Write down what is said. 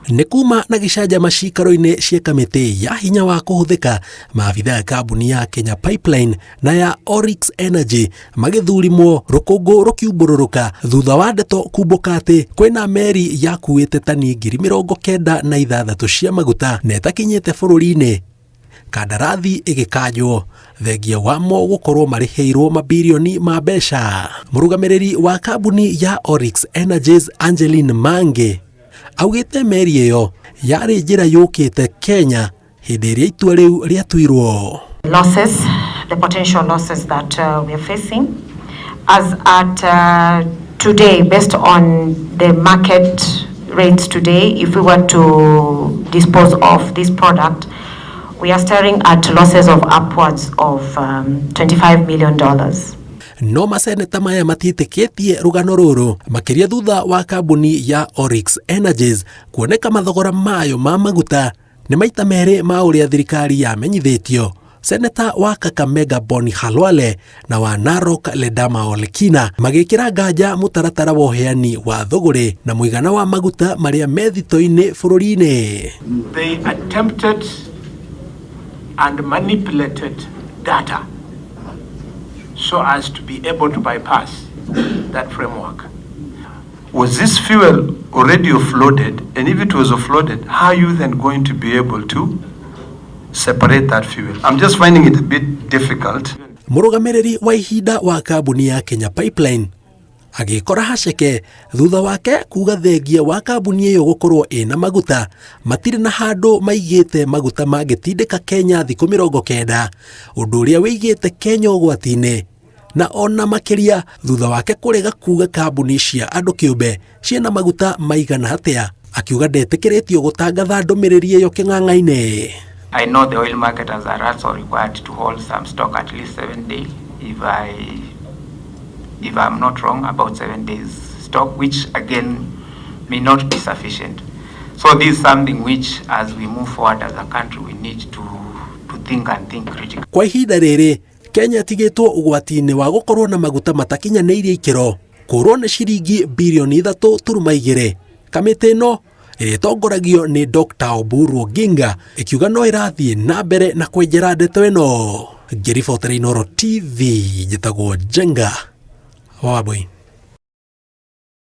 Nĩ kuma na gĩcanjama cikaro-inĩ cia kamĩtĩ ya hinya wa kũhũthĩka maabitha a kambuni ya Kenya Pipeline na ya Oryx Energy magĩthurimwo rũkũngũ rũkiumbũrũrũka thutha wa ndeto kumbũka atĩ kwĩna meri yakuĩte tani 96,000 cia maguta na ĩtakinyĩte bũrũri-inĩ kandarathi ĩgĩkanjwo thengia wamo gũkorwo marĩhĩirwo mabirioni ma mbeca. Mũrũgamĩrĩri wa kambuni ya Oryx Energies Angeline Mange augĩte meri ĩyo yarĩ njĩra yũkĩte Kenya hĩndĩ ĩrĩa itua rĩu rĩatuirwo. Losses, the potential losses that we are facing. As at today, based on the market rates today, if we were to dispose of this product, we are staring at losses of upwards of $25 million. No maseneta maya matiĩtĩkĩtie rũgano rũrũ makĩria thutha wa kambuni ya Oryx Energies kuoneka mathogora mayo ma maguta nĩ maita merĩ ma ũrĩa thirikari yamenyithĩtio. Seneta wa Kakamega Boni Khalwale na wa Narok Ledama Olekina magĩkĩra nganja mũtaratara wa ũheani wa thũgũrĩ na mũigana wa maguta marĩa me thito-inĩ bũrũri-inĩ. They attempted and manipulated data so as to be able to bypass that framework. Was this fuel already offloaded? And if it was offloaded, how are you then going to be able to separate that fuel? I'm just finding it a bit difficult. Mũrũgamĩrĩri wa ihinda wa kambuni ya Kenya Pipeline agĩkora haceke thutha wake kuga thengia wa kambuni ĩyo gũkorwo ĩna maguta matirĩ na handũ maigĩte maguta mangĩtindĩka Kenya thikũ 90, ũndũ ũrĩa wĩigĩte Kenya ũgwati-inĩ na ona makĩria thutha wake kũrega kuga kambuni cia andũ kĩũmbe ciĩna maguta maigana atĩa, akiuga ndetĩkĩrĩtio gũtangatha ndũmĩrĩri ĩyo kĩng'ang'a-inĩ. I know the oil marketers are also required to hold some stock at least 7 days, if I'm not wrong, about 7 days stock, which again may not be sufficient. So this is something which, as we move forward as a country, we need to think and think critically. Kwa ihinda rĩrĩ Kenya ĩtigĩtwo ũgwati-inĩ wa gũkorwo na maguta matakinyanĩirie ikĩro kũrwo nĩ ciringi birioni 3.2. Kamĩtĩ ĩno ĩrĩa ĩtongoragio nĩ Dr. Oburu Oginga ĩkiuga no ĩrathiĩ na mbere na kwenjera ndeto ĩno. Ngĩribotera Inooro TV, njĩtagwo Njenga wa Wambui.